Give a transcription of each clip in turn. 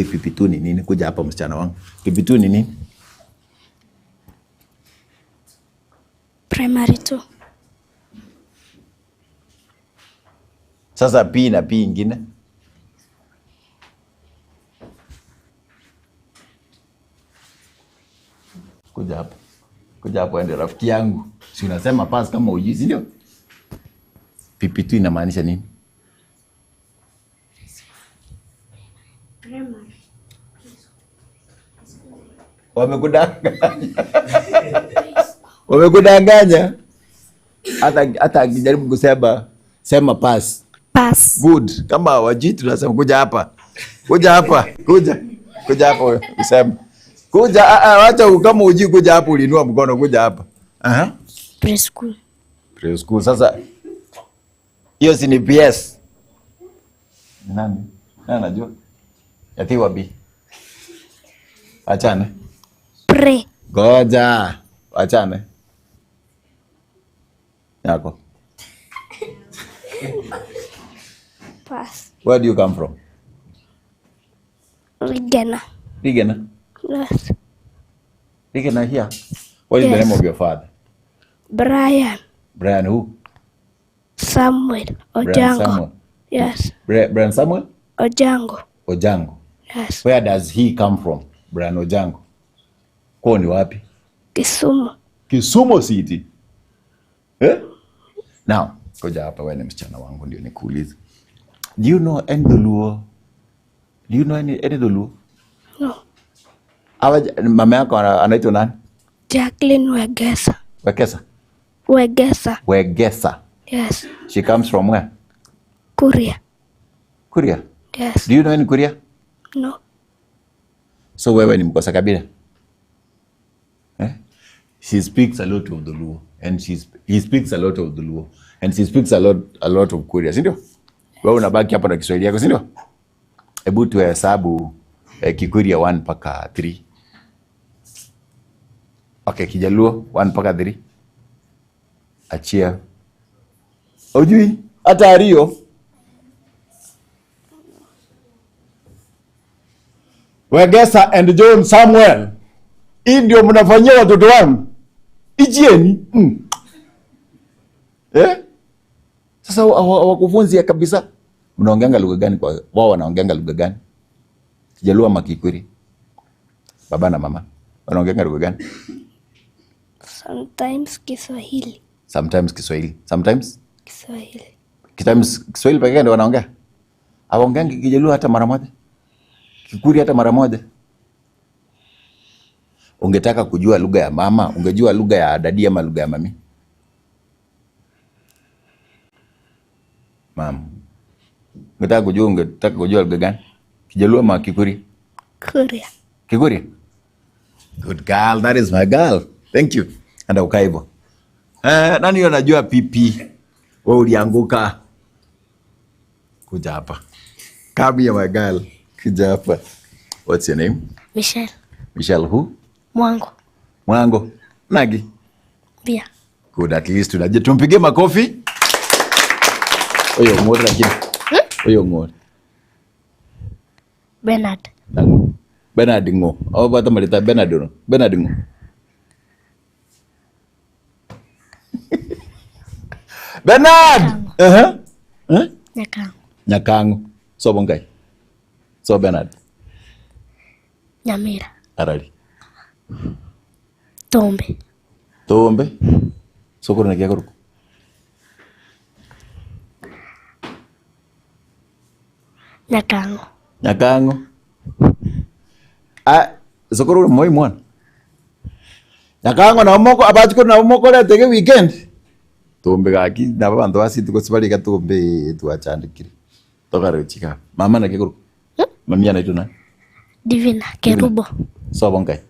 PP2 ni nini? Kuja hapa msichana wangu. PP2 ni nini? Primary 2. Sasa P na P ingine. Kuja hapa. Kuja hapo ende rafiki yangu. Si unasema pass kama hujui, si ndio? PP2 inamaanisha nini? Primary. Wamekudanganya. Wamekudanganya. Hata akijaribu kusema sema pass. Pass. Good. Kama wajui tunasema kuja hapa. Kuja hapa. Kuja. Kuja hapa useme. Kuja, acha kama hujui kuja hapa uliinua mkono kuja hapa. Aha. Preschool. Preschool. Sasa hiyo si ni PS. Nani? Nani anajua? Yatiwa B. Achane. Pre. Goja. Achane. Yako. Pass. Where do you come from? Rigena. Rigena? Yes. Rigena here. What is the Yes. name of your father? Brian. Brian who? Samuel. Brian Ojango. Samuel. Yes. Brian Samuel? Ojango. Ojango. Yes. Where does he come from? Brian Ojango. Kwao ni wapi? Kisumu. Kisumu City. Eh? Now, koja hapa wewe ni msichana wangu ndio nikuulize. Do you know any Dholuo? Do you know any Dholuo? No. Awa, mama yako anaitwa nani? Jacqueline Wegesa. Wekesa? Wegesa. Wegesa. Yes. She comes from where? Kuria. Kuria. Yes. Do you know any Kuria? No. So wewe ni mkosa kabila? Eh? She speaks a lot of Dholuo and he speaks a lot of Dholuo and she speaks a lot of Kuria, si ndio? Wewe unabaki hapa na Kiswahili yako, si ndio? Hebu tuhesabu Kikuria 1 mpaka 3. Okay, Kijaluo 1 mpaka 3. Achia. Hujui? Hata Ario. Wegesa and John Samuel. Hii ndio mnafanyia watoto wangu. Ijieni. Eh? Sasa hawakufunzi kabisa. Mnaongeanga lugha gani kwa wao? Wanaongeanga lugha gani? Kijaluo ama Kikuria? Baba na mama wanaongeanga lugha gani? Sometimes Kiswahili. Sometimes Kiswahili. Sometimes Kiswahili. Sometimes Kiswahili pekee ndio wanaongea. Hawaongeangi Kijaluo hata mara moja. Kikuria hata mara moja. Ungetaka kujua lugha ya mama, ungejua lugha ya dadi ama lugha ya mami? Mama. Ungetaka kujua lugha gani? Kijaluo ama Kikuria? Kuria. Kikuria? Good girl, that is my girl. Thank you. Anda ukae hivyo. Nani yeye anajua PP? Wewe ulianguka. Kuja hapa. Come here my girl. Kuja hapa. What's your name? Michelle. Michelle who? Mwango. Mwango. Nagi. Pia. Good, at least unajua. Tumpigie makofi. Oyo ng'or lakini. Oyo ng'or. Bernard. Nango. Bernard ngo. Au bata malita Bernard no. Bernard ngo. Bernard. Uh-huh. Eh? Nyakango. Nyakango. So bongai. So Bernard. Nyamira. Arali. Tombe. Tombe. Sokoro na kiakoruko. Nyakango. Nyakango. Ah, sokoro moi mwana. Nyakango na moko abachiko na moko le tege weekend. Tombe gaki na bantu basi tuko sibalika tombe tuachandikire. Tokare chika. Mama na kiakoruko. Mami anaitwa nani? Divina Kerubo. So bongai.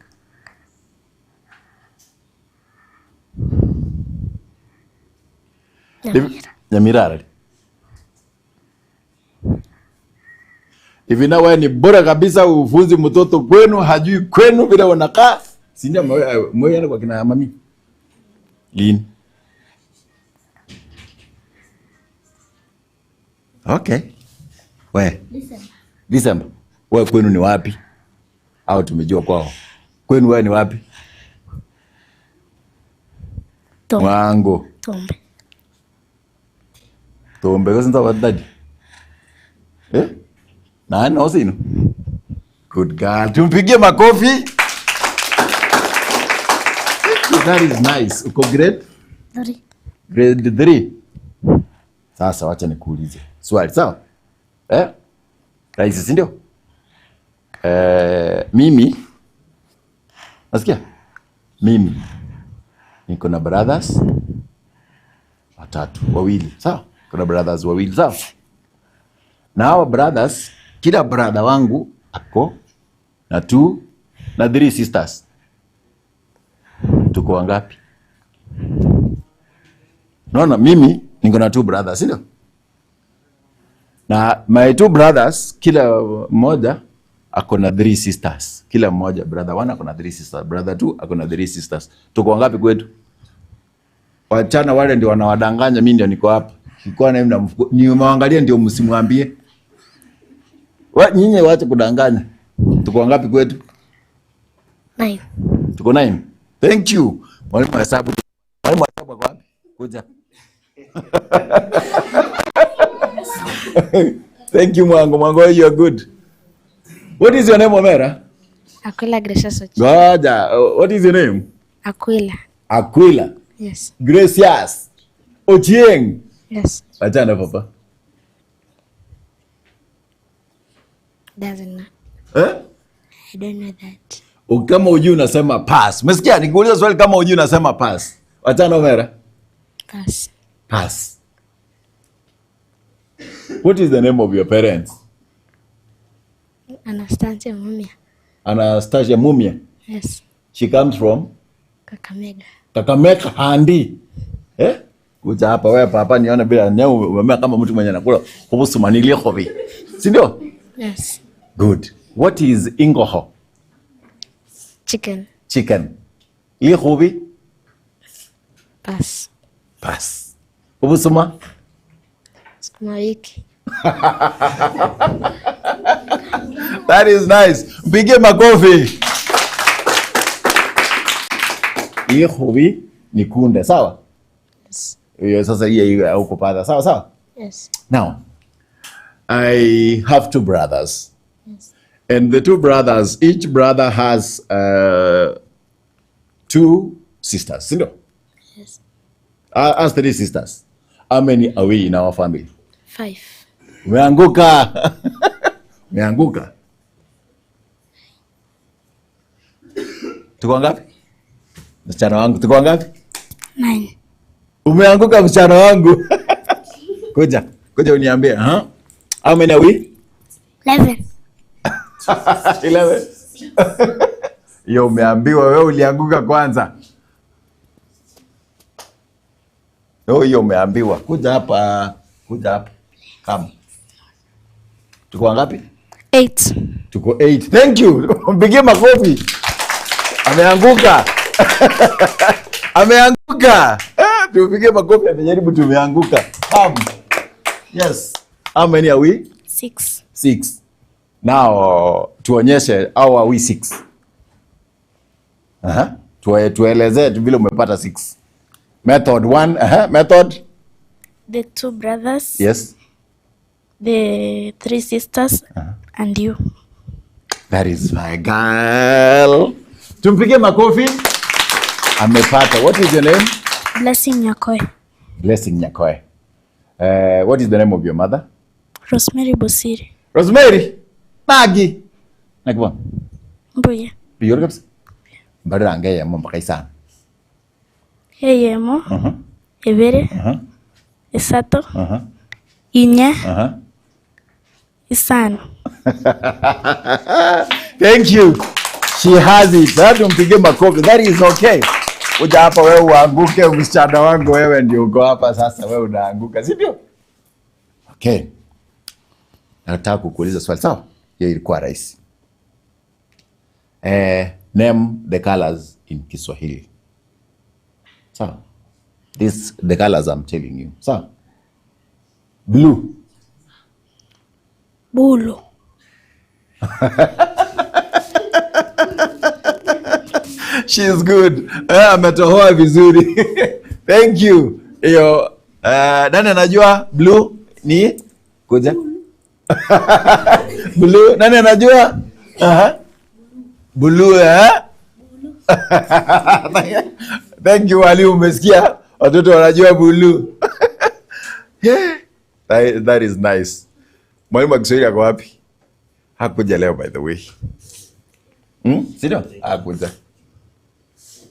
Nyamira. Nyamira arali. Hivi na wewe ni bora kabisa ufunzi mtoto kwenu, hajui kwenu vile wanakaa. Si ndio mwe kwa kina mami? Lini? Okay. We. December. December. Wewe kwenu ni wapi? Au tumejua kwao. Kwenu wewe ni wapi? Tombe. Mwango. Tombe. Tombe kwa sababu daddy. Eh? Nani osino? Good girl. Tumpigie makofi. That is nice. Uko grade? 3. Grade 3. Sasa wacha nikuulize swali, sawa? Eh? Rahisi, si ndio? Mimi nasikia? Mimi niko na brothers watatu, wawili, sawa? Kuna brothers wawili, sawa? Na hawa brothers, kila brother wangu ako na 2 na 3 sisters. Tuko wangapi? Naona mimi niko na 2 brothers, si ndio? Na my 2 brothers, kila mmoja ako na 3 sisters. Kila mmoja, brother 1 ako na 3 sisters, brother 2 ako na 3 sisters. Tuko wangapi kwetu? Wachana wale ndio wanawadanganya, mimi ndio niko hapa. Niko na mimi nimewaangalia ndio msimwambie. Nyinyi waache kudanganya. Tuko wangapi kwetu? 9. Tuko 9. Thank you. Mwalimu wa hesabu. Mwalimu wa hesabu ako wapi? Kuja. Thank you, Mwango. Mwango, you are good. What is your name, Omera? Aquila Gracious. Goja. What is your name? Aquila. Aquila. Yes. Gracious. Ochieng. Yes. Achana papa. Doesn't know. Eh? I don't know that. Kama hujui unasema pass. Umesikia? Nikuuliza swali kama hujui unasema pass. Achana Omera. Pass. Pass. What is the name of your parents? Anastasia Mumia. Anastasia Mumia. Yes. She comes from Kakamega. Kakamega handi. Eh? Kuja hapa wewe papa nione bila nyau umemea kama mtu mwenye anakula kubusu khobi. Si ndio? Yes. Good. What is ingoho? Chicken. Chicken. Likhobi? Pass. Pass. Ubusuma? Sukuma wiki. That is nice. Mpige makofi. Likhobi ni kunde, sawa? Yes. Hiyo sasa hiyo hukupata. Sawa sawa? Yes. Now, I have 2 brothers. Yes. And the 2 brothers, each brother has 2 sisters, si ndio? Yes. Has 3 sisters. How many are we in our family? 5. Umeanguka. Umeanguka. Tuko ngapi? Msichana wangu, tuko ngapi? 9. Umeanguka msichana wangu. Kuja, kuja uniambie, huh? How many are we? 11. 11. Yo, umeambiwa wewe ulianguka kwanza. Oh, hiyo umeambiwa. Kuja hapa, kuja hapa. Come. Tuko ngapi? 8. Tuko 8. Thank you. Mpigie makofi. Ameanguka. Ameanguka. Tupige makofi, amejaribu, tumeanguka. Come. Yes. How many are we? 6. 6. Now, tuonyeshe how are we 6? Aha. Tuelezee vile umepata 6. Method 1, aha, method. The 2 brothers. Yes. The 3 sisters and you. That is my girl. Tumpige makofi. Amepata. What is your name? Blessing Nyakoe. Blessing Nyakoe. What is the name of your mother? Rosemary Bosiri. Rosemary. Nagi. Nakubona. Mbuya. Biyori kabisa. Mbarira ngeye mo mpaka isano. Eyemo. Ebere. Esato. Inya. Isano. Thank you. She has it. Tumpige makofi. That is okay. Uja hapa wewe uanguke, msichana wangu wewe ndio uko hapa sasa, wewe unaanguka, si ndio? Okay. Nataka kukuuliza swali, sawa? Hiyo ilikuwa rahisi. Name the colors in Kiswahili. Sawa? This the colors I'm telling you. Sawa? Blue. Bulu. She's good. Ametohoa vizuri. Thank you. Hiyo nani anajua blue ni kuja? Blue, nani anajua? Aha. Blue eh? Thank you walimu, umesikia? Watoto wanajua blue. Yeah. That is nice. Mwalimu wa Kiswahili ako wapi? Hakuja leo by the way. Sio? Hakuja.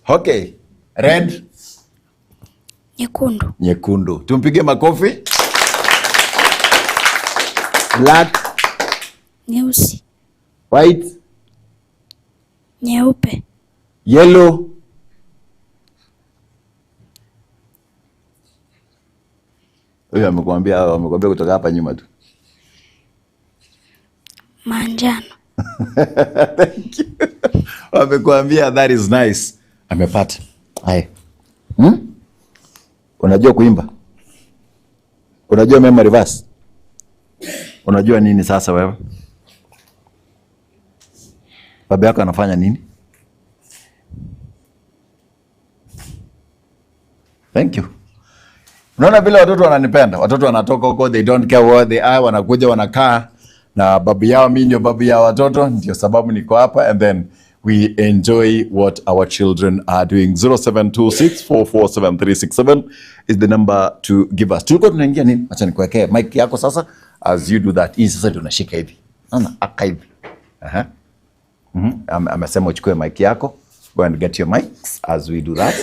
Okay. Red. Nyekundu. Nyekundu. Tumpige makofi. Black. Nyeusi. White. Nyeupe. Yellow. Huyo amekuambia kutoka hapa nyuma tu. Manjano. Thank you. Amekuambia that is nice. Amepata. Haya. Unajua kuimba? Unajua memory verse? Unajua nini sasa wewe? Baba yako anafanya nini? Thank you. Unaona vile watoto wananipenda. Watoto wanatoka huko, they don't care what they are, wanakuja wanakaa na babu yao. Mimi ndio babu ya watoto, ndio sababu niko hapa, and then we enjoy what our children are doing. 0726447367 is the number to give us. Tulikuwa tunaingia nini? Acha nikuwekee mic yako sasa as you do that. Hii sasa ndio unashika hivi. Naona aka hivi. Aha. Amesema uchukue mic yako. Go and get your mics as we do that.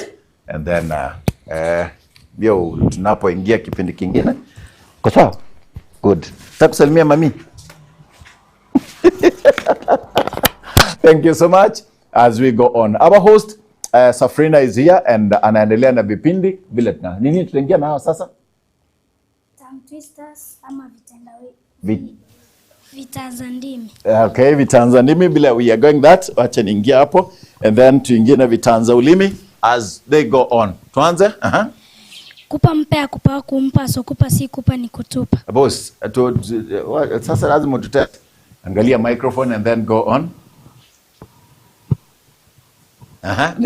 And then ndio tunapoingia kipindi kingine. Kwa sawa? Good. Nataka kusalimia mami. Thank you so much. As we go on, our host Safrina is here and anaendelea na vipindi vile tuna nini tunaingia nao sasa? Tongue twisters ama vitanzandimi. Okay, vitanzandimi bila we are going that. Wacha niingie hapo and then tuingie na vitanza ulimi as they go on. Tuanze? Kupa mpe akupa kumpa so kupa si kupa ni kutupa. Boss, sasa lazima tutest. Angalia microphone and then go on. Aha.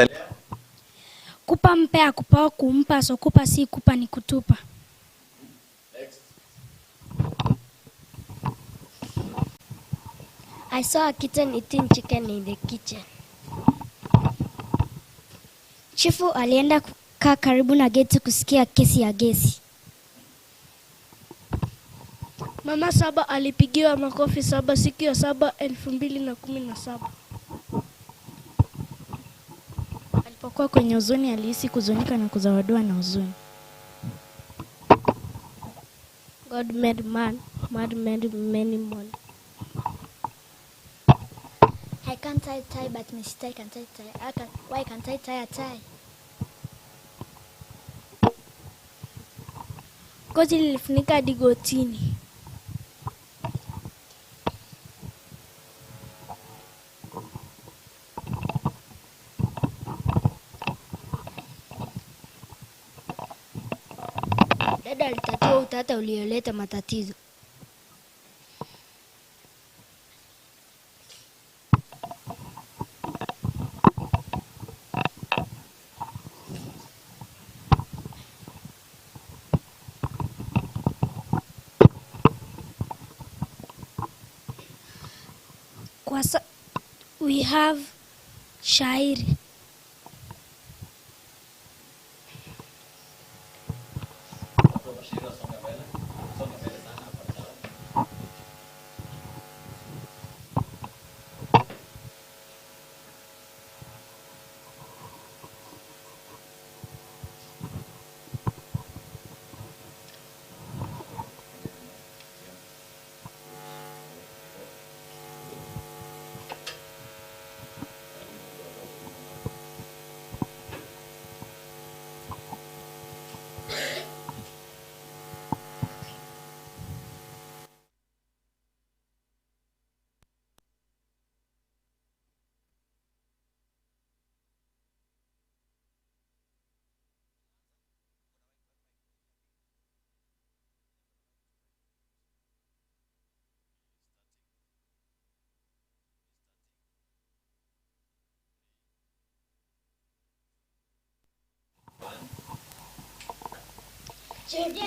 Kupa mpe akupa kumpa so kupa si kupa ni kutupa. Next. I saw a kitten eating chicken in the kitchen. Chifu alienda kukaa karibu na geti kusikia kesi ya gesi. Mama Saba alipigiwa makofi 7 siku ya 7 2017. Alipokuwa kwenye huzuni alihisi kuzunika na kuzawadiwa na huzuni. God made man, man made many more. I can't tie tie but Miss Tai can tie tie. Why can't I tie a tie? Koti lilifunika hadi gotini. Dada alitatua utata ulioleta matatizo. We have shairi.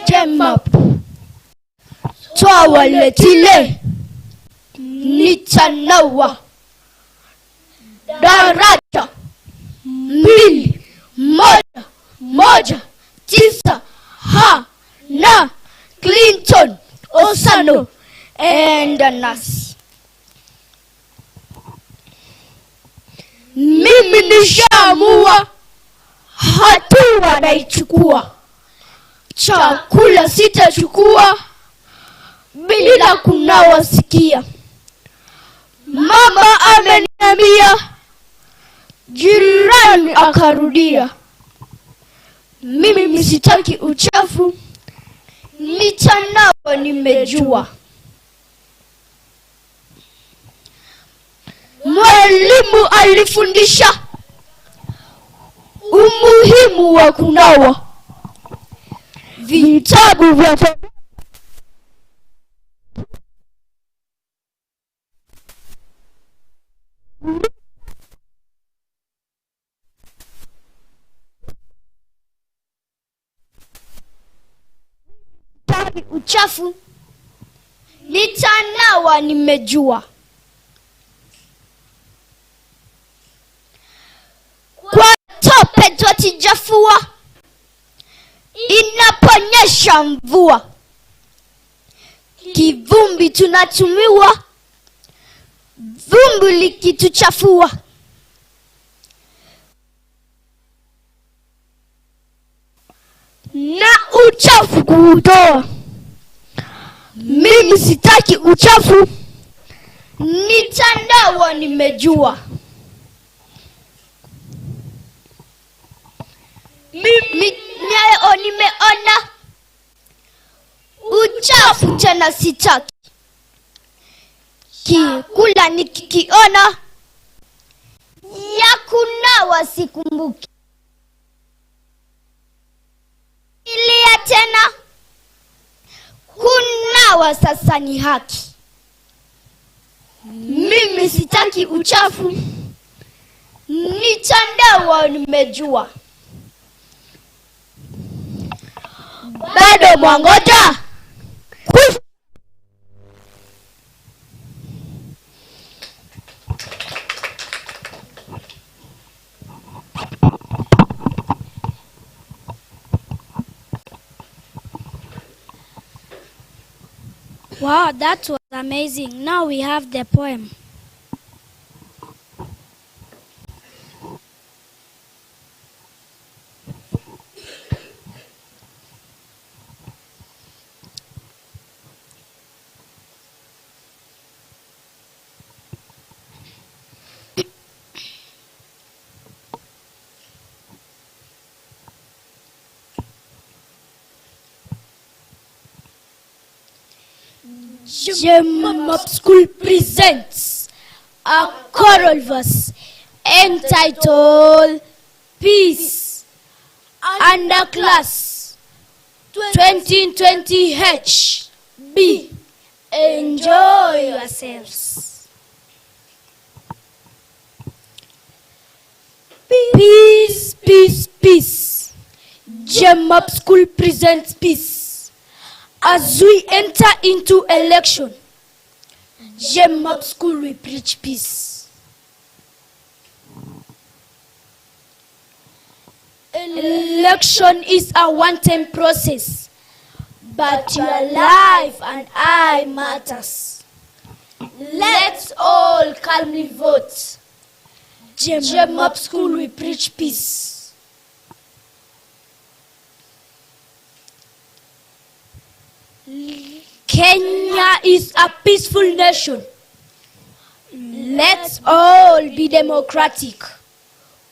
Jemap twawaletile nitanawa daraja 2 1 1 9 ha na Clinton Osano enda nasi. Mimi nishaamua, hatua naichukua. Chakula sitachukua bila kunawa sikia. Mama ameniambia, jirani akarudia. Mimi sitaki uchafu, nitanawa nimejua. Mwalimu alifundisha umuhimu wa kunawa. Vitabu vya uchafu, nitanawa nimejua. Kwa tope twatijafua, inaponyesha mvua. Kivumbi tunatumiwa, vumbi likituchafua. Na uchafu kuutoa. Mimi sitaki uchafu, nitanawa nimejua. Mimi leo nimeona uchafu tena sitaki. Kikula nikikiona, ya kunawa sikumbuki. Ilia tena, kunawa sasa ni haki. Mimi sitaki uchafu, nitanawa nimejua. Bado mwangoja? Wow, that was amazing. Now we have the poem. Jemap School presents a choral verse entitled Peace Under Class 2020 HB. Enjoy yourselves. Peace, peace, peace. Jemap School presents peace. As we enter into election, Jemap School will preach peace. Election is a one-time process, but your life and I matters. Let's all calmly vote. Jemap School will preach peace. Kenya is a peaceful nation. Let's all be democratic.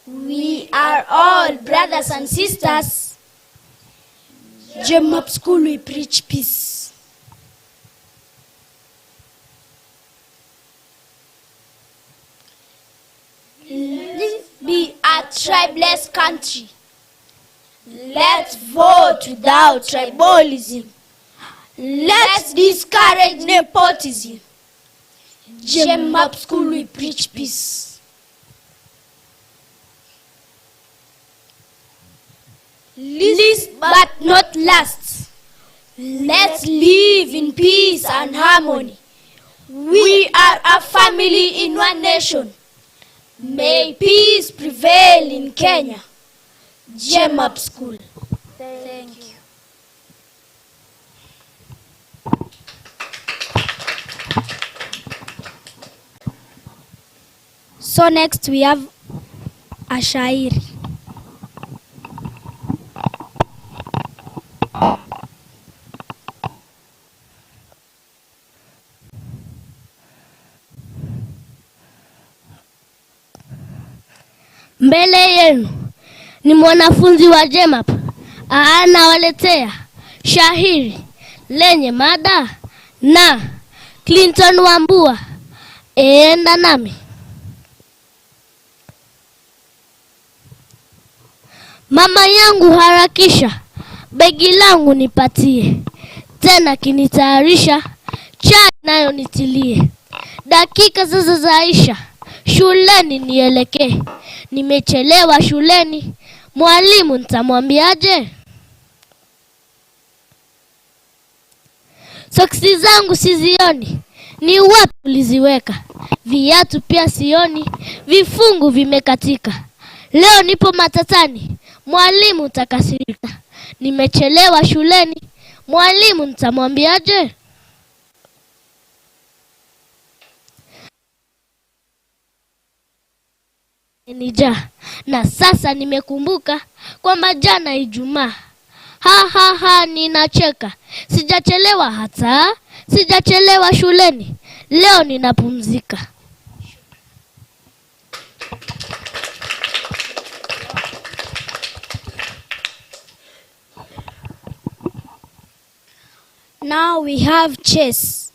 We are all brothers and sisters. Jemap School will preach peace. Let's be a tribeless country. Let's vote without tribalism. Let's discourage nepotism. Jemap School will preach peace. Least but not last, Let's live in peace and harmony. We are a family in one nation. May peace prevail in Kenya. JEMAP School. Thank you. So next we have a shairi. Mbele yenu ni mwanafunzi wa JEMAP anawaletea shahiri lenye mada na Clinton Wambua. Enda nami. Mama yangu harakisha, begi langu nipatie, tena kinitayarisha, chai nayo nitilie. Dakika sasa zaisha, shuleni nielekee. Nimechelewa shuleni, mwalimu nitamwambiaje? Soksi zangu sizioni, ni wapi uliziweka? Viatu pia sioni, vifungu vimekatika. Leo nipo matatani, mwalimu takasirika. Nimechelewa shuleni, mwalimu nitamwambiaje? Nija na sasa nimekumbuka kwamba jana Ijumaa. Ha ha ha, ninacheka. Sijachelewa hata, sijachelewa shuleni. Leo ninapumzika. Now we have chess.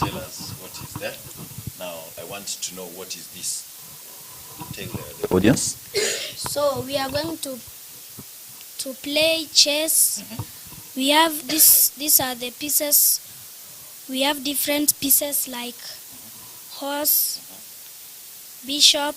Tell us what is there. Now, I want to know what is this. Tell the audience. So we are going to play chess. We have this. These are the pieces. We have different pieces like horse, bishop,